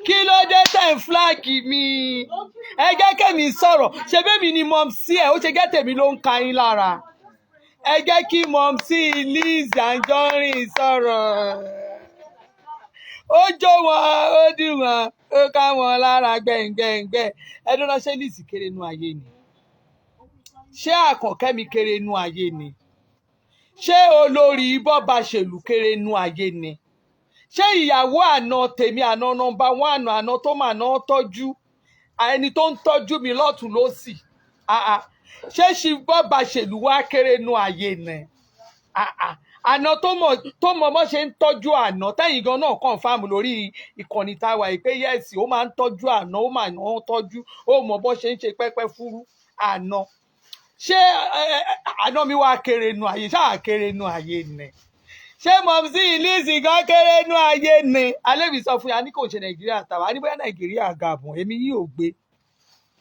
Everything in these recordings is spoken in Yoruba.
Kí ló dé tẹ̀ ń flag mi? Ẹ jẹ́ kẹ́mi sọ̀rọ̀. Ṣe bẹ́ẹ̀ mi ni mumsy ẹ̀, ó ṣe jẹ́ tèmi ló ń ka yín lára. Ẹ jẹ́ kí mumsy Liz Anjorin sọ̀rọ̀. Ó jó wọn, ó dùn wọn, ó ká wọn lára gbẹ̀ngbẹ̀ngbẹ̀. Ẹ dúró, ṣé Liz kéré nú ayé ni? Ṣé Àkànkẹ́ mi kéré nú ayé ni? Ṣé olórí bọ́ba ṣèlú kéré nú ayé ni? Ṣé ìyàwó àna tèmi, àna number one, àna tó mà náà tọ́jú, ẹni tó ń tọ́jú mi lọ́tún lọ́sì? Ah, ah. Ṣé ṣì bọ́ba ṣèlú wá kéré nú ayé ni? Ah, ah. Àna tó mọ̀ bọ́ ṣe ń tọ́jú àna, tẹ́yìn gan náà confirm lórí ìkànnì táwa yìí pé yes, ó máa ń tọ́jú àna, ó máa ń tọ́jú, ó mọ̀ bọ́ ṣe ń ṣe pẹ́pẹ́ fúrú àna. Ṣé àna mi wá kéré nú ayé? Ṣáà kéré nú ayé ni? Ṣé mumsy Liz gan kéré nú ayé ni? Alẹ́ mi sọ fún yà ní kò ṣe Nàìjíríà tàwa ní, bóyá Nàìjíríà gàbọ̀n, èmi yìí ò gbé.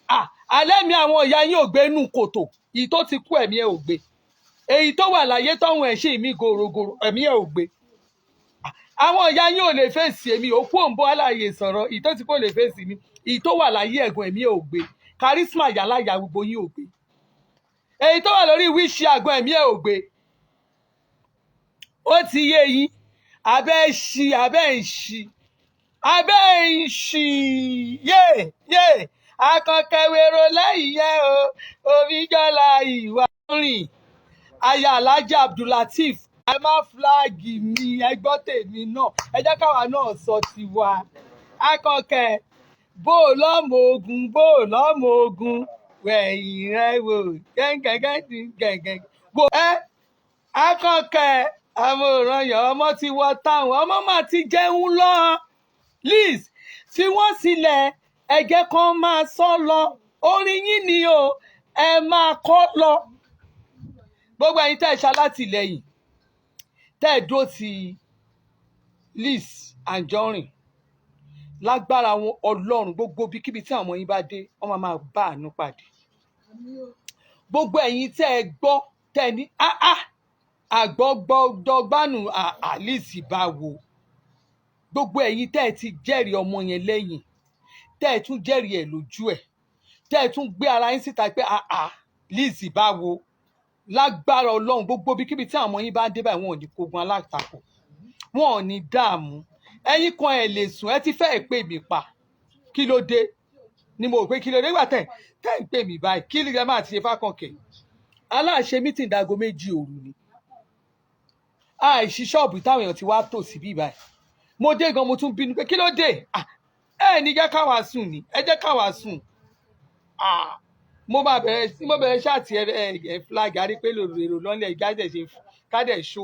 Ah, alẹ́ mi, àwọn ìyá yín ò gbé nù kòtò. Èyí tó ti kú, ẹ̀mí ẹ̀ ò gbé. Èyí tó wà láyé tọ́hún ẹ̀ ṣì mí gòrògòrò, ẹ̀mí ẹ̀ ò gbé. Àwọn ìyá yín ò lè fèsì èmi. Òkú òǹbó aláàyè sọ̀rọ̀. Èyí tó ti kú ò lè fèsì mi. Èyí tó wà láyé ẹ̀gùn, ẹ̀mí ẹ̀ ò gbé. Charisma yàláyà gbogbo yín ò gbé. Èyí tó wà lórí wíṣí àgbọn, ẹ̀mí ẹ̀ ò gbé. Ó ti yé yín. Abẹ́ ṣí, abẹ́ ń ṣí, abẹ́ ń ṣí. Yé yé, akọkẹwèrò lẹ́yìn yẹn o. Omíjọ́lá ìwà rìn aya Alhaji Abdulateef. Ẹ má flag mi, ẹ gbọ́ tèmi náà, ẹ jẹ́ káwa náà sọ tiwa. Akọkẹ bó o lọ́mọ ogun, bó o lọ́mọ ogun, wẹ̀yìn rẹ wò gẹ́gẹ́gẹ́ gẹ́gẹ́ wò. Ẹ akọkẹ àmọ̀ràn yàn, ọmọ ti wọ táwọn ọmọ máa ti jẹun lọ. Liz tí wọ́n sílẹ̀, ẹ̀jẹ̀ kan máa sọ lọ. Orin yín ni o, ẹ máa kọ́ lọ. Gbogbo ẹ̀yin tẹ́ ẹ ṣe alátìlẹyìn, tẹ́ ẹ dúró ti Liz Anjorin, lágbára wọn Ọlọ́run, gbogbo ibikíbi tí àwọn yín bá dé, wọ́n máa máa bá àánú pàdé. Gbogbo ẹ̀yin tẹ́ ẹ gbọ́, tẹ́ ẹ ní áá àgbọ̀gbọ̀dọ̀gbánu Liz bá wo, gbogbo ẹ̀yin tẹ́ ẹ ti jẹ́rìí ọmọ yẹn lẹ́yìn, tẹ́ ẹ tún jẹ́rìí ẹ̀ lójú ẹ̀, tẹ́ ẹ tún gbé ara yín síta pé àá Liz bá wo, lágbára Ọlọ́run, gbogbo ibikíbi tí àwọn ọmọ yín bá dé báyìí, wọn ò ní kógun alátakò, wọn ò ní dààmú. Ẹ̀yin kan ẹ̀ lè sùn, ẹ ti fẹ́ẹ̀ pè mí pa. Kí ló dé ni mo rò pé kí ló dé nígbà tẹ̀ ń pè mí báyìí? Kí lè máa ti ṣe fákànkẹ́ aláṣẹ meeting dago 2 òru ni àìsí ṣọ́ọ̀bù táwọn èèyàn ti wá tò sí bí báyìí. Mo dé gan, mo tún bínú pé kí ló dé? Ẹ ní jẹ́ káwa sùn ni, ẹ jẹ́ káwa sùn. Mo máa bẹ̀rẹ̀ sí, mo bẹ̀rẹ̀ chat. Ẹ ẹ flag àrí pé lòrò èrò lọ́lẹ̀ ìgbàdẹ̀ ṣe kádẹ̀ ṣó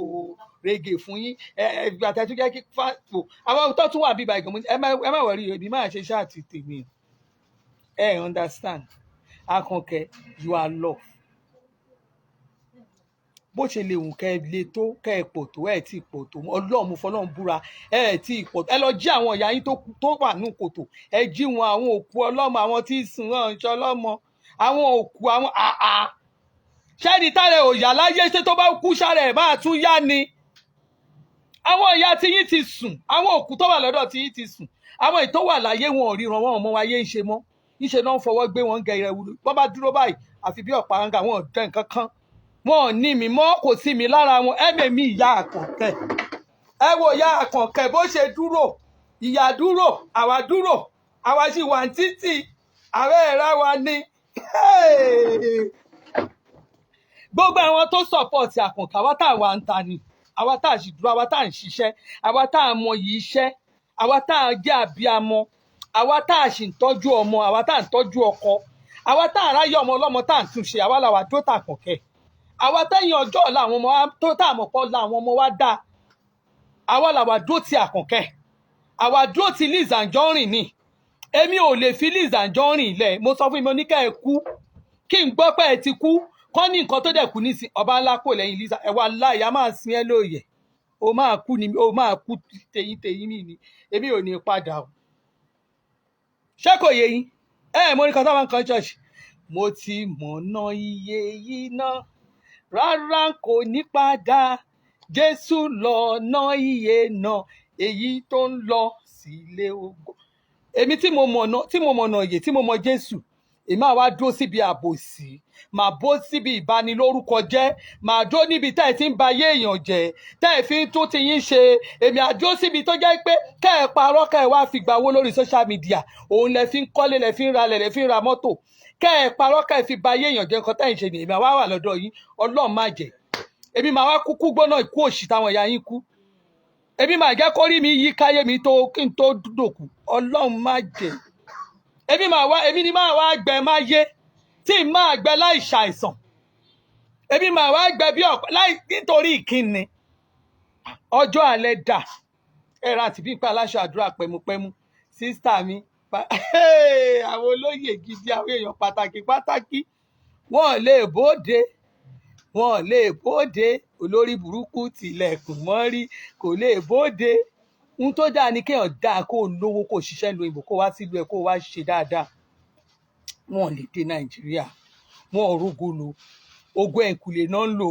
rege fún yín. Ẹ ẹ gbàtẹ́ tó jẹ́ kí fáfò àwọn tó tún wà bíbá ìgbọ̀n, ẹ má worry, èmi máa ṣe chat tèmi. Ẹ understand? Akànkẹ́, you are love. Bó ṣe lè wù kẹ́ ẹ le tó, kẹ́ ẹ pọ̀ tó, ẹ tí ì pọ̀ tó. Ọlọ́run, mo fọlọ́run búra, ẹ tí ì pọ̀ tó. Ẹ lọ jí àwọn ìyá yín tó wà ní kòtò, ẹ jí wọn. Àwọn òkú ọlọ́mọ, àwọn tí ń sùn náà ń ṣe ọlọ́mọ, àwọn òkú, àwọn àà ṣẹ́ni tààrẹ ò yá láyé, ṣé tó bá kú sára ẹ̀ máa tún yá ni? Àwọn ìyá tí yín ti sùn, àwọn òkú tó wà lọ́dọ̀ tí yín ti sùn. Àwọn èyí tó wà láyé, wọn ò ríran, wọn ò mọ wáyé ń ṣe mọ́. Níṣẹ́ náà ń fọwọ́ gbé wọn gẹ ìrẹ̀wù. Wọ́n bá dúró báyìí, àfi bí ọ̀pá ń ga, wọn ò dẹ́ nǹkan kan, wọn ò ní mi mọ́, kò sí mi lára wọn. Ẹ̀mẹ̀mí ìyá Àkànkẹ́, ẹ wo ìyá Àkànkẹ́ bó ṣe dúró. Ìyá dúró, àwa dúró, àwa sì wà ní títì ààrẹ ìra wa ni. Gbogbo àwọn tó support Àkànkẹ́, àwa tá a wà ń ta ni, àwa tá a sì dúró, àwa tá a ń ṣiṣẹ́, àwa tá a mọ yìí iṣẹ́, àwa tá a jẹ́ àbíamọ, àwa tá a sì ń tọ́jú ọmọ, àwa tá a ń tọ́jú ọkọ, àwa tá a ráyè ọmọ ọlọ́mọ tá a ń túnṣe, àwa làwà tó tà Àkànkẹ́. Àwa tẹ́yìn ọjọ́ ọ̀la àwọn ọmọ wa tó tá a mọ̀ pọ̀ la àwọn ọmọ wa dá, àwa làwà dúró ti Àkànkẹ́, àwa dúró ti Liz Anjorin ni. Èmi ò lè fi Liz Anjorin lẹ̀. Mo sọ fún mi, mo ní ká ẹ kú, kí n gbọ́ pé ẹ ti kú, kọ́ ní nǹkan tó dẹ̀ kú nísìn ọba ńlá kò lẹ́yìn Liz. Ẹ wá láì, a máa sin ẹ́ lóye. O máa kú ni, o máa kú tẹ̀yìn tẹ̀yìn mi ni. Èmi ò ní padà o. Ṣé kò yé yín? Ẹ mo ní kan táwọn kan church, mo ti mọ̀nà iye yìí náà, rárá kò ní padà. Jésù lọ́nà iye náà, èyí tó ń lọ sílé ògo. Èmi tí mo mọ̀nà, tí mo mọ̀nà yè, tí mo mọ Jésù, èmi àwa dúró síbi àbòsí, màá bó síbi ìbanilórúkọ jẹ́, màá dúró níbi tẹ́ ẹ ti ń ba ayé èèyàn jẹ́, tẹ́ ẹ fi ń tún ti yín ṣe. Èmi àdúró síbi tó jẹ́ pé kẹ́ ẹ parọ́, kẹ́ ẹ wá fi gbà owó lórí social media, òun lẹ fi ń kọ́lé, lẹ fi ń ralẹ̀, lẹ fi ń ra mọ́tò. Kẹ́ ẹ parọ́, kẹ́ ẹ fi ba ayé èèyàn jẹ́, nǹkan tẹ́ ẹ ń ṣe ni èmi àwa wà lọ́dọ̀ yín. Ọlọ́run má jẹ́ èmi máa wá kúkú gbóná ikú òṣì táwọn ìyá yín kú. Èmi máa jẹ́ kó rí mi yí káyé mi tó kí n tó dòkú. Ọlọ́run má jẹ́ èmi máa wá, èmi ni máa wá gbẹ máa yé tí n máa gbẹ láì ṣàìsàn. Èmi máa wá gbẹ bí ọ̀pẹ láì nítorí ìkíni ọjọ́ alẹ́ dà ẹ̀rọ àti pípa aláṣọ àdúrà pẹ̀mupẹ̀mu. Sister mi, àwọn olóyè gidi, àwọn èèyàn pàtàkì pàtàkì, wọn lè bóde, wọn lè bóde. Olórí burúkú tilẹ̀kùn mọ́rí, kò lè bóde. Ohun tó dáa ni kéèyàn dáa, kó lówó, kó ṣiṣẹ́ lu ìbò, kó wá sílùú ẹ̀, kó wá ṣe dáadáa. Wọn lè dé Nàìjíríà, wọn ò rógo lo ogun ẹ̀kúlé náà ń lò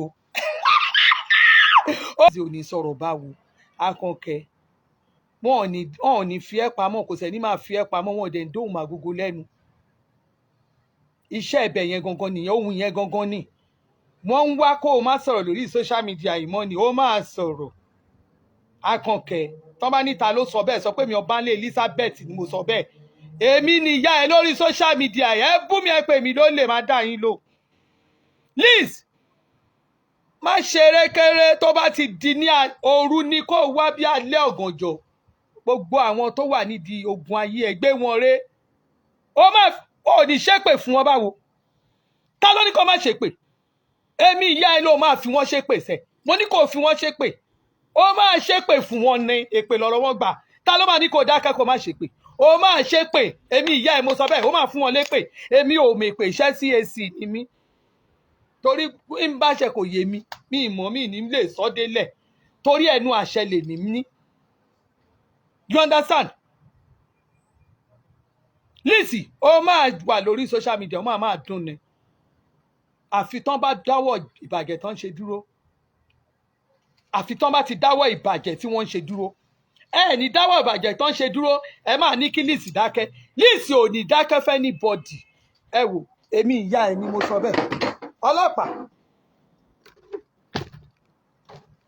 ó sì ò ní sọ̀rọ̀. Báwo, Akànkẹ́? Wọn ò ní fi ẹ́ pamọ́, kò sẹ́ni máa fi ẹ́ pamọ́. Wọn ò dẹ̀ ń dóhùn màgógó lẹ́nu iṣẹ́ ibẹ̀ yẹn gangan nìyẹn. Ohun yẹn gangan ni wọ́n ń wá, kó o má sọ̀rọ̀ lórí social media yìí mọ́ ni ó máa sọ̀rọ̀. Akànkẹ́, tọ́ bá níta ló sọ bẹ́ẹ̀, sọ pé mi Ọbanlé Elizabeth ni mo sọ bẹ́ẹ̀. Èmi ni ìyá ẹ lórí social media. Ẹ bú mi, ẹ pè mí ló lè má dá yín lò. Liz, má ṣeré kéré. Tó bá ti di ní òru ni kó wá bí alẹ́ ọ̀gànjọ́, gbogbo àwọn tó wà nídìí ogun ayé ẹ, gbé wọn ré. Ó má ò ní ṣépè fún wọn. Báwo? Ta ló ní kó má ṣépè? Èmi ìyá ẹ ló máa fi wọ́n ṣépè sẹ́. Mo ní kó fi wọ́n ṣépè, ó máa ṣépè fún wọn ní èpè lọ́rọ̀ wọn gbà. Ta ló máa ní kó dákẹ́, kó má ṣépè? Ó máa ṣépè. Èmi ìyá ẹ mo sọ bẹ́ẹ̀, ó máa fún wọn lépè. Èmi ò mèpè iṣẹ́ CAC ni mí, torí ń bá ṣe kò yé mi, mi ìmọ̀ mi ní lè sọ délẹ̀, torí ẹnu àṣẹ lèmi ní. You understand? Lizzy, ó máa wà lórí social media, ó máa dùn ni, àfi tán bá dáwọ́ ìbàjẹ́ tán ń ṣe dúró, àfi tán bá ti dáwọ́ ìbàjẹ́ tí wọ́n ń ṣe dúró. Ẹ ní dáwọ́ ìbàjẹ́ tán ń ṣe dúró, ẹ máa ní kí Lizzy dákẹ́. Lizzy ò ní dákẹ́ fẹ́ ní bọ́dì. Ẹ wò, èmi ìyá ẹ ni mo sọ bẹ́ẹ̀. Ọlọ́pàá,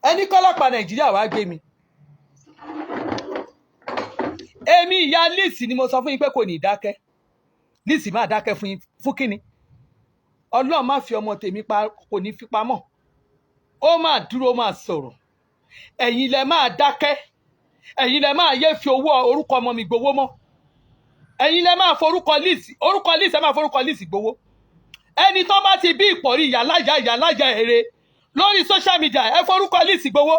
ẹni kọ́lọ́pàá Nàìjíríà wá gbé mi. Èmi ìyá Lizzy ni mo sọ fún yín pé kò ní dákẹ́. Lizzy máa dákẹ́ fún yín fún kínni? Ọlọ́run má fi ọmọ tèmi pa, kò ní fi pamọ́. Ó máa dúró, máa sọ̀rọ̀. Ẹ̀yin lẹ máa dákẹ́, ẹ̀yin lẹ máa yé fi owó orúkọ ọmọ mi gbowó mọ́. Ẹ̀yin lẹ máa forúkọ Lizzy, orúkọ Lizzy, ẹ máa forúkọ Lizzy gbowó. Ẹni tó bá ti bí ìpọ̀rí ìyáláyà ìyáláyà èrè lórí social media, ẹ forúkọ Lizzy gbowó,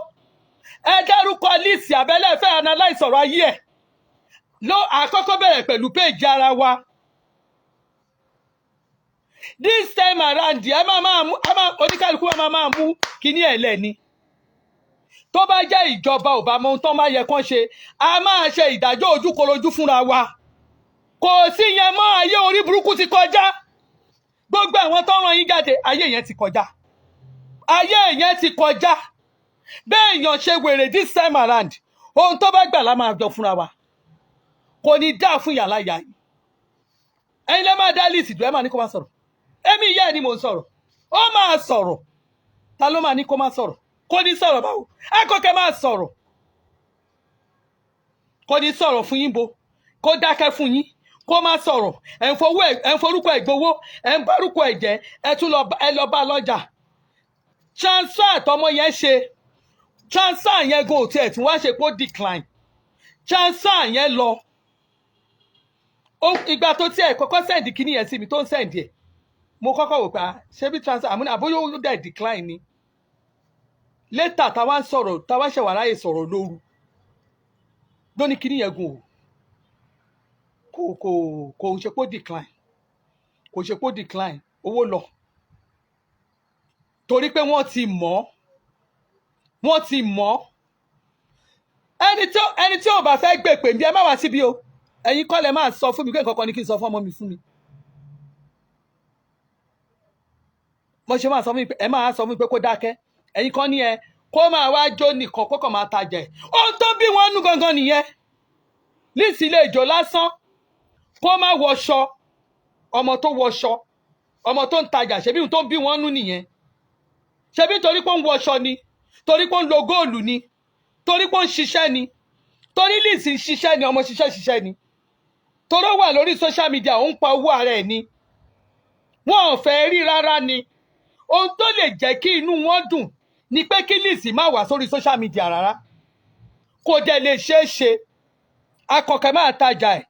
ẹ dárúkọ Lizzy abẹ́lẹ́ fẹ́ analyse ọ̀rọ̀ ayé ẹ̀ ló àkọ́kọ́ bẹ̀rẹ̀ pẹ̀lú péèjì ara wa. This time around, ẹ máa máa mú, ẹ máa oníkálukú máa máa mú kíní ẹ̀ lẹ́ni. Tó bá jẹ́ ìjọba ò bá mọ ohun tó máa yẹ kán ṣe, a máa ṣe ìdájọ́ ojúkorojú fúnra wa. Kò sí yẹn mọ́. Ayé orí burúkú ti kọjá. Gbogbo àwọn tó ń rán yín jáde, ayé yẹn ti kọjá, ayé yẹn ti kọjá. Bẹ́ẹ̀ èèyàn ṣe wèrè this time around, ohun tó bá gbà la máa jọ fúnra wa. Kò ní dáa fún yàrá ìyá yìí. Ẹ̀yin lẹ́ máa dá Lizzy dùn, ẹ máa ní kó má sọ̀rọ̀. Èmi ìyá ẹ̀ ni mò ń sọ̀rọ̀, ó máa sọ̀rọ̀. Ta ló máa ní kó má sọ̀rọ̀? Kò ní sọ̀rọ̀ báwo? Akọ́kẹ́ máa sọ̀rọ̀. Kò ní sọ̀rọ̀ fún yín bo? Kó dákẹ́ fún yín, kó má sọ̀rọ̀? Ẹ̀ ń fowó ẹ̀, ń forúkọ ẹ̀ gbowó, ẹ̀ ń bárúkọ ẹ̀ jẹ́, ẹ̀ tún lọ, ẹ lọ bá lọ́jà. Transfer tọmọ yẹn ṣe, transfer yẹn go tiẹ̀ tí wọ́n á ṣe pé ó decline transfer yẹn lọ. Ìgbà tó tiẹ̀ kọ́kọ́ send kíní yẹn sí mi, tó ń send ẹ̀, mo kọ́kọ́ wò pé, ah, ṣé bí transfer àmúni àbóyá ó dẹ̀ decline ni. Later táwa ń sọ̀rọ̀, táwa ṣẹ̀ wà ráyè sọ̀rọ̀ lóru, lóní kíní yẹn gùn o, kò ṣe pé ó decline, kò ṣe pé ó decline. Owó lọ torí pé wọ́n ti mọ̀ ọ́, wọ́n ti mọ̀ ọ́. Ẹni tí ò bá fẹ́ gbè pè mí, ẹ má wá síbi o. Ẹ̀yin kọ́ lẹ máa sọ fún mi pé nǹkan kan ni kí n sọ fún ọmọ mi fún mi. Mo ṣe máa sọ fún mi pé ẹ máa sọ fún mi pé kó dákẹ́. Ẹ̀yin kan ní ẹ kó máa wá jó nìkan, kó kàn máa tajà ẹ̀. Ohun tó bí wọn nú gangan nìyẹn. Lizzy ilé ìjọ lásán. Kó má wọṣọ, ọmọ tó wọṣọ, ọmọ tó ń tajà, ṣebí ohun tó ń bí wọn nú nìyẹn. Ṣebí torí pé ó ń wọṣọ ni, torí pé ó ń lo gold ni, torí pé ó ń ṣiṣẹ́ ni, torí Lizzy ń ṣiṣẹ́ ni, ọmọ ṣiṣẹ́ ṣiṣẹ́ ni, torí ó wà lórí social media, ó ń pa owó ara ẹ̀ ni. Wọn ò fẹ́ rí rárá ni. Ohun tó lè jẹ́ kí inú wọn dùn ni pé kí Lizzy má wà sórí social media rárá. Kò dẹ̀ lè ṣeé ṣe. Akọ̀kẹ́ máa tajà ẹ̀,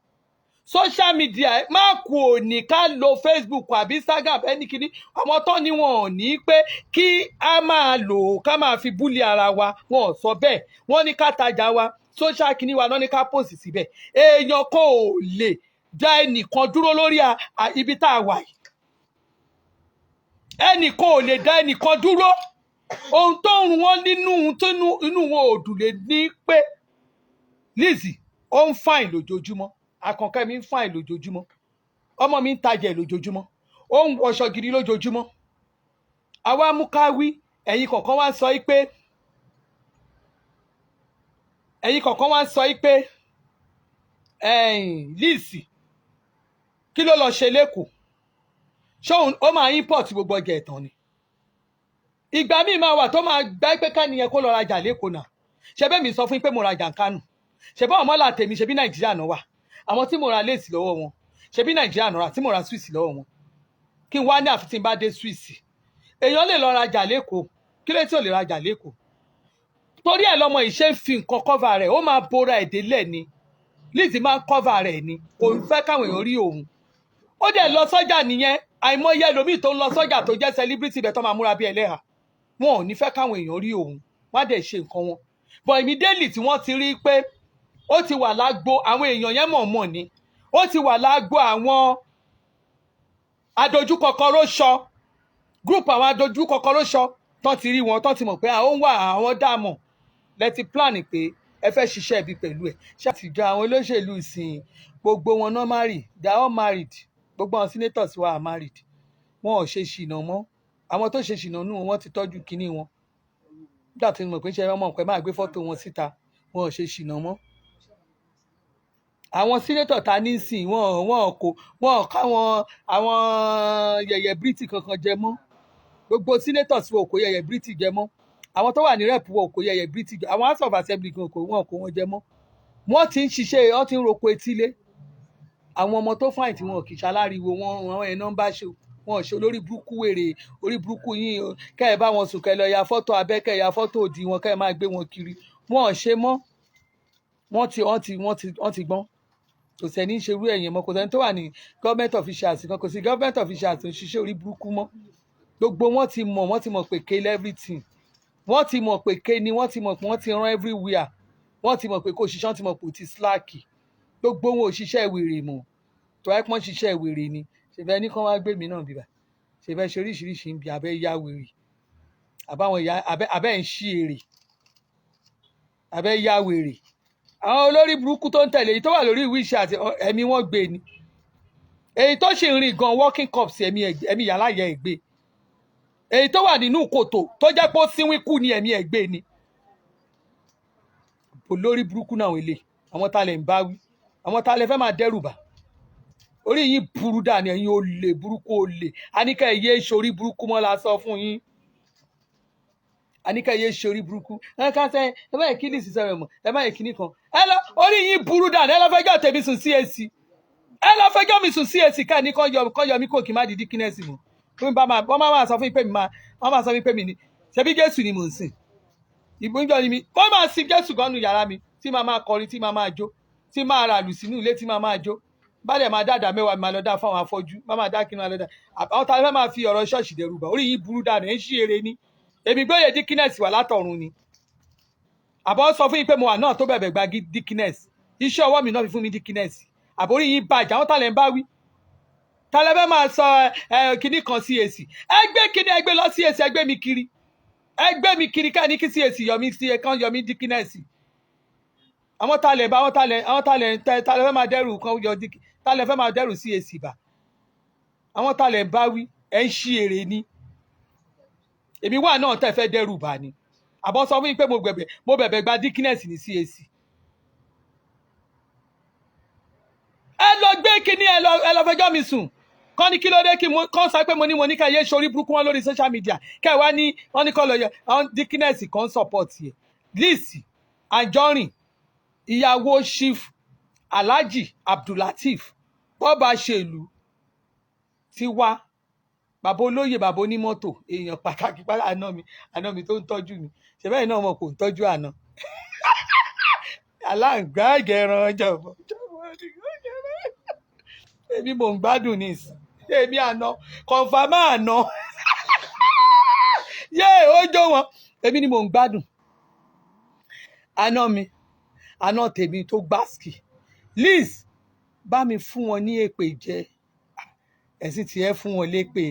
social media ẹ̀ má kú. Òní ká lo Facebook àbí Instagram, ẹni kìíní àwọn tó ní wọn ò ní pé kí a máa lò ó ká máa fi bully ara wa. Wọn ò sọ bẹ́ẹ̀. Wọ́n ní ká tajà wa, social kìíní wa náà ní ká post síbẹ̀. Èèyàn kan ò lè dá ẹnìkan dúró lórí ibi tá a wà yìí. Ẹnìkan ò lè dá ẹnìkan dúró. Ohun tó ń run wọn nínú, tó inú wọn ò dùn lè ní pé Lizzy ó ń fine lójoojúmọ́, Àkànkẹ́ mi ń fine lójoojúmọ́, ọmọ mi ń tajà ẹ̀ lójoojúmọ́, ó ń wọṣọ gidi lójoojúmọ́. Àwa mú ká wí, ẹ̀yin kọ̀ọ̀kan wá ń sọ yí pé, ẹ̀yin kọ̀ọ̀kan wá ń sọ yí pé ẹ̀yìn Lizzy, kí ló lọ ṣe lẹ́kọ̀ọ́? Ṣé òun ó máa import gbogbo ọjà ẹ̀tàn ni? Ìgbà míì máa wà tó máa gbá pé káníyẹn kó lọ rajà lẹ́kọ̀ọ́ náà. Ṣe bẹ́ẹ̀ mi sọ fún yín pé mo rajà ń Kánò? Ṣe bá ọmọ làtẹ̀mí? Ṣe bí Nàìjíríà náà wà? Àwọn tí mo ra lace lọ́wọ́ wọn, ṣe bí Nàìjíríà náà rà? Tí mo ra Swiss lọ́wọ́ wọn, kí n wá ní àfi tí n bá dé Swiss. Èèyàn lè lọ rajà lẹ́kọ̀ọ́. Kí ló tí ò lè rajà lẹ́kọ̀ọ́? Torí ẹ̀ lọ́mọ yìí ṣe ń fi nǹkan cover rẹ̀. Ó máa bora ẹ̀ délẹ̀ ni. Lizzy máa ń cover rẹ̀ ni, kò ń fẹ́ káwọn èèyàn rí òun. Ó dẹ̀ lọ sọ́jà nìyẹn. Àìmọye ẹlòmíì tó ń lọ sọ́jà tó jẹ́ celebrity bẹ́ẹ̀, tó máa múra bí ẹlẹ́hà, wọn ò ní fẹ́ káwọn èèyàn rí òun, wọ́n á dẹ̀ ṣe nǹkan wọn. But immediately tí wọ́n ti rí pé ó ti wà lágbo àwọn èèyàn yẹn, mọ̀ọ́mọ̀ ni. Ó ti wà lágbo àwọn adójúkọkọrọ́ṣọ group, àwọn adójúkọkọrọ́ṣọ tán ti rí wọn, tán ti mọ̀ pé àwọn wà, àwọn dààmú lẹ́tí plan pé ẹ fẹ́ ṣiṣẹ́ ibi pẹ̀lú ẹ̀. Ṣé àtijọ́ àwọn olóṣèlú ìsìn, gbogbo wọn náà marry, they are all married. Gbogbo àwọn senators wa are married. Wọn ò ṣe ṣìnà mọ́. Àwọn tó ṣe ṣìnà nù wọn ti tọ́jú kinní wọn. Nígbà tí mo mọ̀ pé ṣe ọmọ pẹ́ máa gbé fọ́tò wọn síta, wọn ò ṣe ṣìnà mọ́. Àwọn senator ta ní sìn, wọn kò wọn káwọn àwọn yẹ̀yẹ̀ bírítì kankan jẹ mọ́. Gbogbo senators wọn ò kó yẹ̀yẹ̀ bírítì jẹ mọ́. Àwọn tó wà ní rep, wọn ò kó yẹ̀yẹ̀ bírítì jẹ. Àwọn House of Assembly kan kò wọn kó wọn jẹ mọ́. Wọ́n ti ń ṣiṣẹ́, wọ́n ti ń roko etílé. Àwọn ọmọ tó fine tí wọn kì í ṣaláriwo wọn, àwọn ẹ̀ náà ń bá ṣe. Wọn ò ṣe olórí burúkú, wèrè orí burúkú yín o. Kẹ́ ẹ bá wọn sùn, kẹ́ ẹ lọ ya fọ́tò abẹ́, kẹ́ ẹ ya fọ́tò òdì wọn, kẹ́ ẹ máa gbé wọn kiri. Wọn ò ṣe mọ́. Wọ́n ti gbọ́n. Kò sẹ́ni ń ṣerú ẹ̀yìn mọ́. Kò sẹ́ni tó wà ní government officials kan, kò sí government officials tó ń ṣiṣẹ́ orí burúkú mọ́. Gbogbo wọn ti mọ̀, wọ́n ti mọ̀ pé ké everything. Wọ́n ti mọ̀ pé ké ni. Wọ́n ti mọ̀ pé wọ́n ti rán everywhere. Wọ́n ti mọ̀ pé kò ṣiṣẹ́. Wọ́n ti mọ̀ pé kò ti slack. Gbogbo wọn ò ṣiṣẹ́ wèrè mọ́. Tó wáyé pọ́n ṣiṣẹ́ wèrè ni, ṣèfẹ́ ní kán wá gbé mi náà bíbà, ṣèfẹ́ ṣe oríṣiríṣi ń bi abẹ́ yá wèrè àbáwọn ìyá abẹ́ abẹ́ ń ṣí èrè abẹ́ yá wèrè. Àwọn olórí burúkú tó ń tẹ̀lé, èyí tó wà lórí ìwé àti ẹ̀mí wọn gbé ni. Èyí tó sì ń rìn gan, walking cups, ẹ̀mí yàrá yẹ ẹ̀ gbé. Èyí tó wà nínú kòtò tó jẹ́ pé ó sínwín kú ni, ẹ̀mí ẹ̀ gbé ni. Olórí burúkú náà wọlé. Àwọn tá lè ń bá wí, àwọn tá lè fẹ́ máa dẹ́rù bà, orí yín burú dàní. Ẹ̀yin olè burúkú, olè. Àníkà ẹ̀ yé ṣorí burúkú mọ́ la sọ fún yín. Àníkà ẹ̀ yé ṣorí burúkú. Ẹ ká sẹ ẹ bá yẹ kí ní sísọ rẹ mọ, ẹ bá yẹ kíní kan ẹ lọ. Orí yín burú dàní. Ẹ lọ fẹjọ́ tèmi sùn CAC. Ẹ lọ fẹjọ́ mi sùn CAC. Ká ní kán yọ mí kó kí n má di deaconess mọ́. Wọ́n bá máa, wọ́n máa sọ fún mi pé mi máa, wọ́n máa sọ fún mi pé mi ni ṣebí Jésù ni mò ń sìn. Ìbúnjọ ni mi. Wọ́n máa sin Jésù gan nu yàrá mi, tí máa máa kọrin, tí máa máa jó, tí máa ra lù sínú ilé, tí máa máa jó. Bá dẹ̀ máa dáadáa mẹ́wàá mi, máa lọ dá fáwọn afọ́jú, má máa dá kí n máa lọ dá. Àwọn tá a fẹ́ máa fi ọ̀rọ̀ ṣọ́ọ̀ṣì dẹ̀rù bà, orí yín burú dànù. Ẹ̀ ń ṣí eré ni. Èmi gbóyè deaconess wà látọ̀run ni. Àbọ̀ sọ fún yín pé mo wà náà tó bẹ̀bẹ̀ gba deaconess. Iṣẹ́ ọwọ́ mi náà fi fún mi deaconess. Àbórí yín bàjẹ́. Àwọn tàlẹ̀ ń bá wí, tàlẹ̀ fẹ́ máa sọ ẹ kíní kan CAC. Ẹ gbé kíní, ẹ gbé lọ CAC. Ẹ gbé mi kiri, ẹ gbé mi kiri ká ní kí CAC yọ mí sí, kán yọ mí deaconess. Àwọn tàlẹ̀ bá, àwọn tàlẹ̀ fẹ́ máa dẹ́rù kan yọ díkì, tàlẹ̀ fẹ́ máa dẹ́rù CAC bá. Àwọn tàlẹ̀ ń bá wí, ẹ ń ṣí èrè ni. Èmi wà náà tẹ́ fẹ́ dẹ́rù bá ni. Àbọ̀ sọ fún mi pé mo bẹ̀bẹ̀ gba deaconess ní CAC. Ẹ lọ gbé Kíní, ẹ lọ fẹjọ́ mi sùn. Kọ́ ní kí ló dé kí mo kọ́ sọ pé mo ní ká yé sórí burúkú wọn lórí social media. Kẹ́ ẹ wá ní wọ́n ní kọ́ lọ yẹ àwọn deaconess kan support yẹ. Lizzy Anjorin, ìyàwó Chief Alhaji Abdulateef bọ́ba ṣèlú ti wá, bàbá olóyè, bàbá onímọ́tò, èèyàn pàtàkì pàtàkì, àná mi, àná mi tó ń tọ́jú mi. Ṣe bẹ́ẹ̀ náà mo kò ń tọ́jú àná aláǹgbá ìgẹ̀ràn jọ̀bọ̀ jọ̀bọ̀. Èmi mò ń gbádùn ní ìsìn. Èmi àná confirm àná yé ó jó wọn. Èmi ni mò ń gbádùn. Àná mi, àná tèmi tó gbáàsì. Liz, bá mi fún wọn ní èpè jẹ. Ẹ̀sìn tiẹ̀ fún wọn lépè,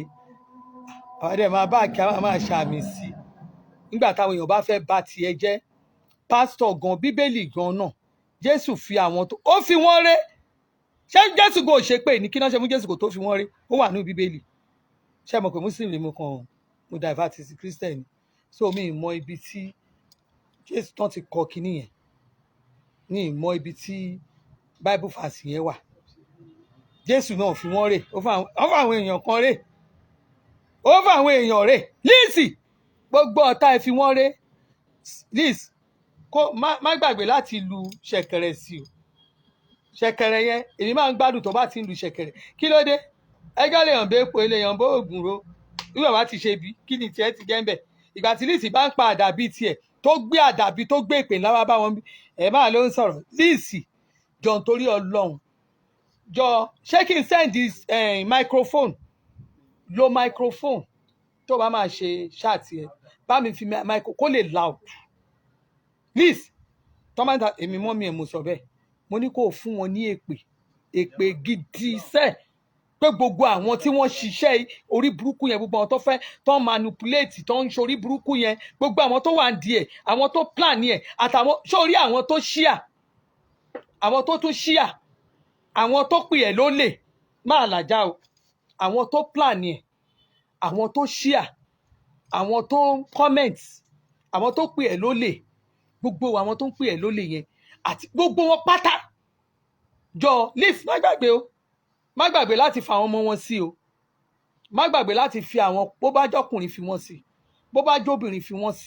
àwọn dẹ̀ máa bá kí a máa ṣàmì sí i nígbà táwọn èèyàn bá fẹ́ bà tiẹ̀ jẹ́. Pásítọ̀ gan, Bíbélì gan náà, Jésù fi àwọn tó ó fi wọ́n ré. Ṣé Jésù kò ṣe pé ní kí náà ṣe fún Jésù kò tó fi wọ́n ré? Ó wà ní Bíbélì. Ṣé mo pé Muslim lè mú kan, mo divert sí Christian, so mi ì mọ ibi tí Jésù tán ti kọ kinní yẹn, ní ì mọ ibi tí Bible verse yẹn wà. Jésù náà fi wọ́n rè. Ó fún àwọn èèyàn kan rè, ó fún àwọn èèyàn rè. Lizzy, gbogbo ọ̀tá ẹ fi wọ́n rè. Liz, kó má gbàgbé láti lu ṣẹ̀kẹ̀rẹ̀ sí o. Ṣẹ̀kẹ̀rẹ̀ yẹn, èmi máa ń gbádùn tó bá ti ń lu ṣẹ̀kẹ̀rẹ̀. Kí ló dé? Ẹjọ́ lè hàn bó epo, lè hàn bó oògùn ro. Bí bàbá ti ṣe bí, kí ni tiẹ̀ ti jẹ́ ń bẹ̀? Ìgbà tí Lizzy bá ń pa àdàbí tiẹ̀, tó gbé àdàbí, tó gbé ìpè ńlá wá bá wọn bí, ẹ̀ máa ló ń sọ̀rọ̀. Lizzy, jọ, nítorí Ọlọ́run, jọ, ṣé kí n send this microphone? Lo microphone tó bá máa ṣe chat ẹ. Bá mi fi micro kó lè loud. Liz, tọ́mátà, èmi mọ́ mi ẹ̀, mo sọ bẹ́ẹ̀. Mo ní kó o fún wọn ní èpè, èpè gidi sẹ́ẹ̀, pé gbogbo àwọn tí wọ́n ṣiṣẹ́ orí burúkú yẹn, gbogbo àwọn tó fẹ́, tó ń manipulate, tó ń ṣorí burúkú yẹn, gbogbo àwọn tó wà ń di ẹ̀, àwọn tó plan ẹ̀, àtàwọn sórí àwọn tó ṣíà, àwọn tó tún ṣíà, àwọn tó pè ẹ́ lólè máa làjá o, àwọn tó plan ẹ̀, àwọn tó ṣíà, àwọn tó comment, àwọn tó pè ẹ́ lólè, gbogbo àwọn tó ń pè ẹ́ lólè yẹn àti gbogbo wọn pátá, jọ Liz, má gbàgbé o. Má gbàgbé láti fa àwọn ọmọ wọn sí o. Má gbàgbé láti fi àwọn, bó bá jọkùnrin, fi wọn sí, bó bá jóbìnrin, fi wọn sí.